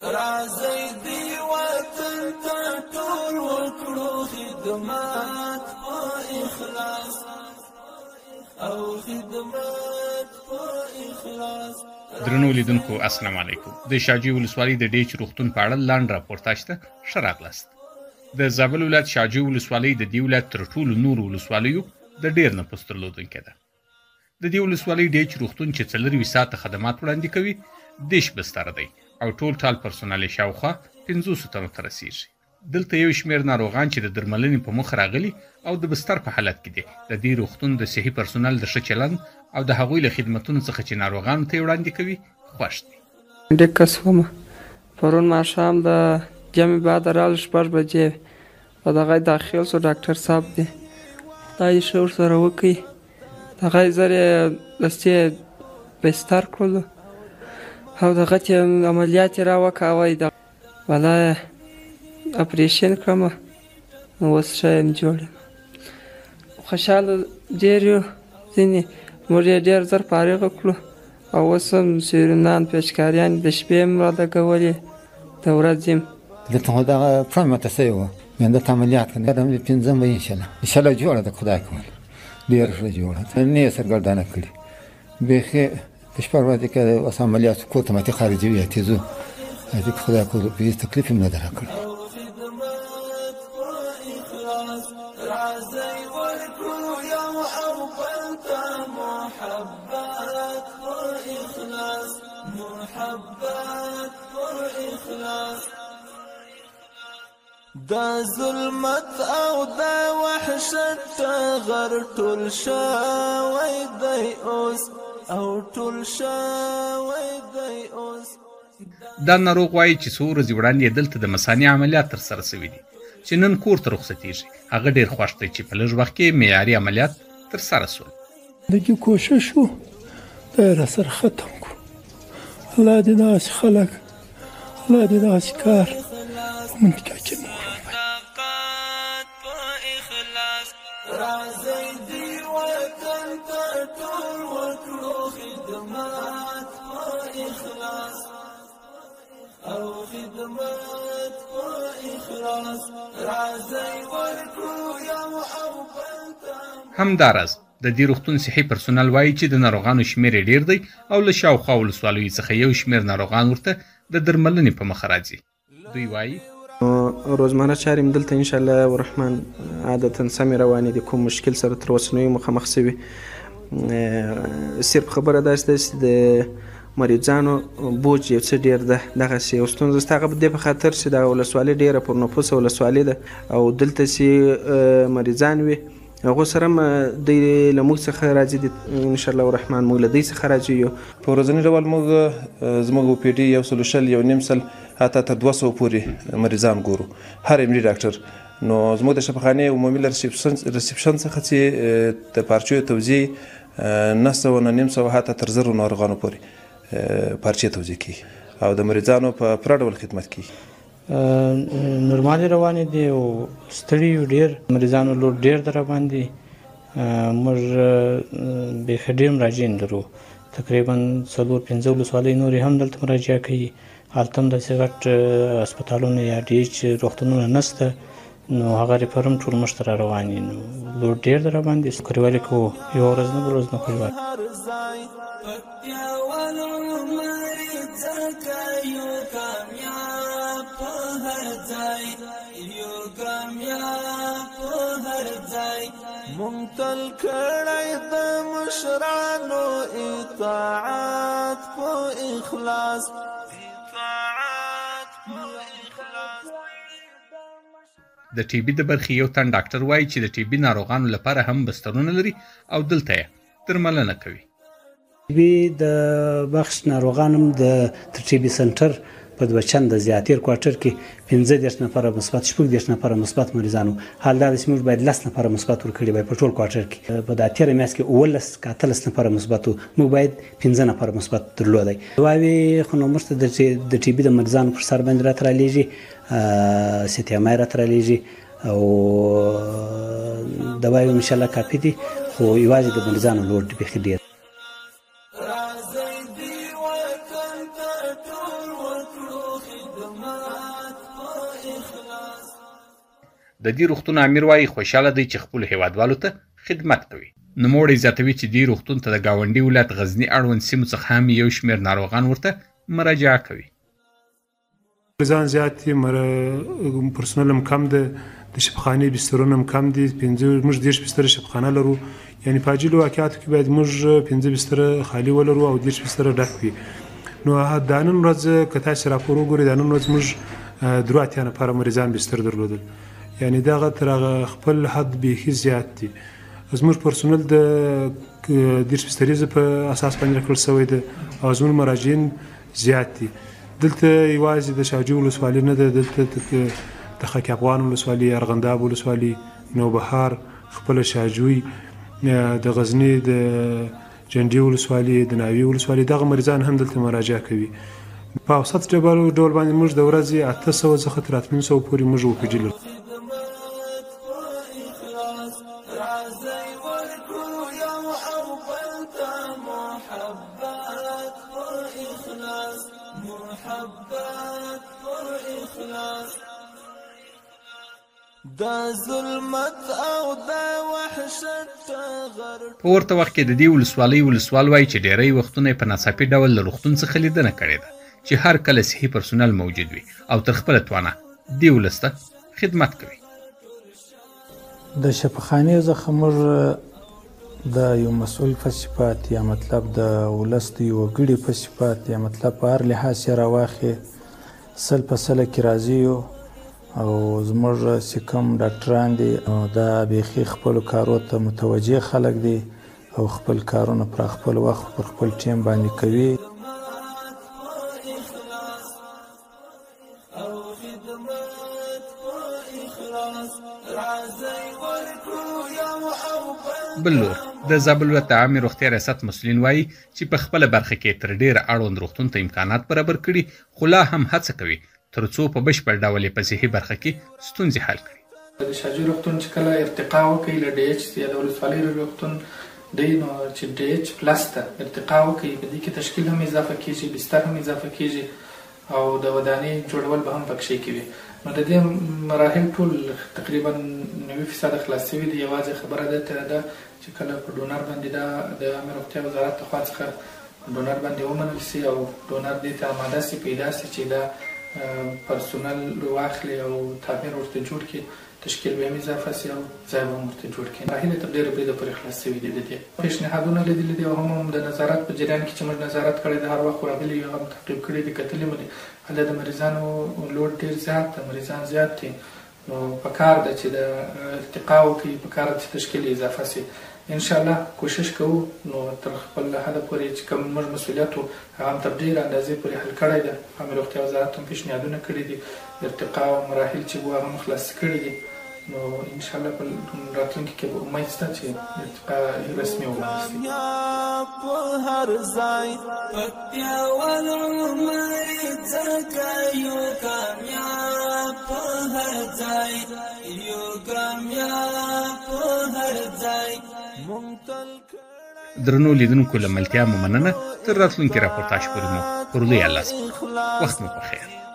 راځئ دې وطن ته ټول وکړو خدمت په اخلاص او خدمت په اخلاص. درنو لیدونکو السلام علیکم. د شاجوی ولسوالۍ د ډیچ روغتون په اړه لنډ راپورتاژ ته ښه راغلاست. د زابل ولایت شاجوی ولسوالۍ د دې ولایت تر ټولو نورو ولسوالیو د ډېر نفوس درلودونکې ده. د دې ولسوالۍ ډیچ روغتون چې 24 ساعته خدمات وړاندې کوي 30 بستره دی او ټول ټال پرسونل یې شاوخوا 50 تنو ته رسیږي. دلته یو شمېر ناروغان چې د درملنې په موخه راغلي او د بستر په حالت کې دي، د دې روغتون د صحي پرسونل د ښه چلند او د هغوی له خدمتونو څخه چې ناروغانو ته یې وړاندې کوي خوښ دي. ډېر وم پرون ماښام د جمعې بعد راغلل، 6 بجې په دغه داخل سو. ډاکټر صاحب دی، خدای دې ښه ورسره وکړي. دغه یې زر یې دستي بستر کړلو او دغه چې عملیات یې را وکاوی، بلا یې اپریشن کړم، نو اوس ښه یم، جوړ یم، خوشحاله ډېر یو. ځینې موږ یې ډېر زر فارغه کړو او اوس هم سیرونان پیچکاریان د شپې هم رالګولې، د ورځې هم. دلته خو دغه پښه ماته شوې وه، بیا دلته عملیات کړم، دا پنځم به انشاءالله انشاءالله جوړه ده، خدای کول ډېره ښه جوړه ده، نه یې سرګردانه کړي بیخي. په شپه ورځ کې اوس عملیات کور ته ماتې خارجوي، اتې ځو، اتې که خدای کول هېڅ تکلیف هم نه ده راکړی. راځئ ورکړو یو او بل ته محبت په اخلاص، محبت په اخلاص. د ظلمت او د وحشت ټغر ټول شوی دی اوس، او ټول شوی دی اوس. دا ناروغ وایي چې څو ورځې وړاندې دلته د مثانې عملیات ترسره شوي دي چې نن کور ته رخصتېږي. هغه ډېر خوښ دی چې په لږ وخت کې معیاري عملیات ترسره شول. د دې کوشش و، دا یې راسره ختم کړو. الله دې دغسې خلک، الله دې دغسې کار په منطقه کې نور. راځئ دې وطن ته ټول وکړو خدمت په اخلاص او خدمت په اخلاص. راځئ ورکړو یو او بل ته. همداراز د دې روغتون صحي پرسونل وایي چې د ناروغانو شمېر یې ډېر دی او له شاوخوا ولسوالیو څخه یو شمېر ناروغان ورته د درملنې په مخه راځي. دوی وایي روزمره چارې هم دلته انشاءالله الرحمن عادتا سمې روانې دي، کوم مشکل سره تر اوسه نه یو مخامخ شوي. صرف خبره داسې ده چې د مریضانو بوج یو څه ډېر ده، دغسې یو ستونزه شته. هغه دې په خاطر چې دغه ولسوالي ډېره پر نفوسه ولسوالي ده او دلته چې مریضان وي هغو سره هم دوی له موږ څخه راځي دي، انشاءالله الرحمن موږ له دوی څخه راځي یو. په ورځني ډول موږ زموږ او پي ډي 120، 150 حتی تر 200 پورې مریضان ګورو هر ام ډي ډاکټر. نو زموږ د شفاخانې عمومي له reception څخه چې د پارچیو توزیع 900 نه 550 حتی تر 1000 ناروغانو پورې پارچې توزیع کېږي او د مریضانو په پوره ډول خدمت کېږي. نورمالې روانې دي او ستړي یو، ډېر مریضانو load ډېر دی راباندې. موږ بیخي ډېر مراجعین لرو، تقریبا 4-5 ولسوالۍ نورې هم دلته مراجعه کوي. هلته هم داسې غټ هسپتالونه یا ډي اچ روغتونونه نشته، نو هغه refer هم ټول موږ ته را روان دي، نو load ډېر دی راباندې. کلیوالي کوو، یوه ورځ نه بله ورځ نه کلیوالي. مونږ تل کړی د مشرانو اطاعت په اخلاص. د ټي بي د برخې یو تن ډاکټر وایي چې د ټي بي ناروغانو لپاره هم بسترونه لري او دلته یې درملنه کوي. ټي بي د بخش ناروغان هم د تر ټي بي center په 2 چنده زیات. تېر quarter کې 35 نفره مثبت، 36 نفره مثبت مریضان وو. حال دا چې موږ باید 10 نفره مثبت ورکړي وای په ټول quarter کې. په دا تېره میاشت کې 17 که 18 نفره مثبت وو، موږ باید 5 نفره مثبت درلودی. دواوې خو نو موږ ته د ټي بي د مریضانو پر سر باندې راته رالیږي، سي ټي ام آی راته رالیږي او دواوې انشاءالله کافي دي، خو یوازې د مریضانو load بیخي ډېر. راځئ دې وطن ته ټول وکړو. د دې روغتون امیر وايي خوشحاله دی چې خپلو هېوادوالو ته خدمت کوي. نوموړی زیاتوي چې دې روغتون ته د ګاونډي ولایت غزني اړوند سیمو څخه هم یو شمېر ناروغان ورته مراجعه کوي. مریضان زیات دي، پرسونل هم کم ده، د شفاخانې بسترونه هم کم دي. موږ 30 بستره شفاخانه لرو، یعنې په عاجلو واقعاتو کې باید موږ 5 بستره خالي ولرو او 30 بستره ډک وي. نو دا نن ورځ که تاسې راپور وګورئ، دا نن ورځ موږ 83 نفره مریضان بستر درلودل، یعنې دغه تر هغه خپل حد بیخي زیات دي. زموږ پرسونل د 30 بستریزو په اساس باندې راکړل شوی دی او زموږ مراجعین زیات دي. دلته یوازې د شاجو ولسوالي نه ده، دلته د خاک افغان ولسوالي، ارغنداب ولسوالي، نوبهار، خپله شاجوی، د غزني د جنډې ولسوالي، د ناوې ولسوالي، دغه مریضان هم دلته مراجعه کوي. په اوسط ډول باندې موږ د ورځې 800 څخه تر 800 پورې موږ OPD لرو. په ورته وخت کې د دې ولسوالۍ ولسوال وایي چې ډېری وختونه یې په ناڅاپي ډول له روغتون څخه لیدنه کړې ده چې هر کله صحي پرسونل موجود وي او تر خپله توانه دې ولس ته خدمت کوي. د شفاخانې څخه موږ د یو مسؤل په صفت یا مطلب د ولس د یو وګړي په صفت یا مطلب په هر لحاظ یې راواخلې 100% کې راضي یو او زموږ چې کوم ډاکټران دي دا بیخي خپلو کارو ته متوجه خلک دي او خپل کارونه پر خپل وخت پر خپل ټیم باندې کوي. بل لور د زابل ولایت د عامې روغتیا ریاست مسؤلین وایي چې په خپله برخه کې تر ډېره اړوند روغتون ته امکانات برابر کړي، خو لا هم هڅه کوي تر څو په بشپړ ډول یې په صحي برخه کې ستونزې حل کړي. د شاجوی روغتون چې کله ارتقا وکړي له ډي اچ یا د ولسوالۍ روغتون دی، نو چې ډي اچ پلس ته ارتقا وکړي، په دې کې تشکیل هم اضافه کېږي، بستر هم اضافه کېږي او د ودانۍ جوړول به هم پکښې کې وي. نو د دې مراحل ټول تقریبا 90% خلاص شوي دي. یوازې خبره ده ده چې کله په ډونر باندې دا د عامې روغتیا وزارت له خوا څخه ډونر باندې ومنل شي او ډونر دې ته اماده شي، پیدا شي چې دا پرسونل واخلي او تعمیر ورته جوړ کړي، تشکیل به هم اضافه شي او ځای به هم ورته جوړ کړي. مراحل تر ډېره بریده پورې خلاص شوي دي. د دې پیشنهادونه لیدلي دي او هم د نظارت په جریان کې چې موږ نظارت کړی د هر وخت راغلي یو هم تعقیب کړي دي، کتلي مو دي. هلته د مریضانو لوډ ډېر زیات دی، مریضان زیات دي، نو پکار ده چې د ارتقا وکړي، پکار ده چې تشکیل اضافه شي. انشاءالله کوشش کوو نو تر خپل حده پورې چې کوم موږ مسؤلیت وو هغه هم تر ډېره اندازې پورې حل کړی دی. عامې روغتیا وزارت هم پیشنهادونه کړي دي، ارتقا او مراحل چې وو هغه هم خلاص کړي دي. نو انشاءالله په راتلونکي کې به امید شته چې ارتقا رسمي ومنل شي. په هر ځای پکتیاوال عمر ځکه یو کامیاب په هر ځای، یو کامیاب په هر ځای. درنو لیدونکو له ملتیا مو مننه. تر راتلونکي راپورتاژ پورې مو پر لوی الله سپارم. وخت مو په خیر.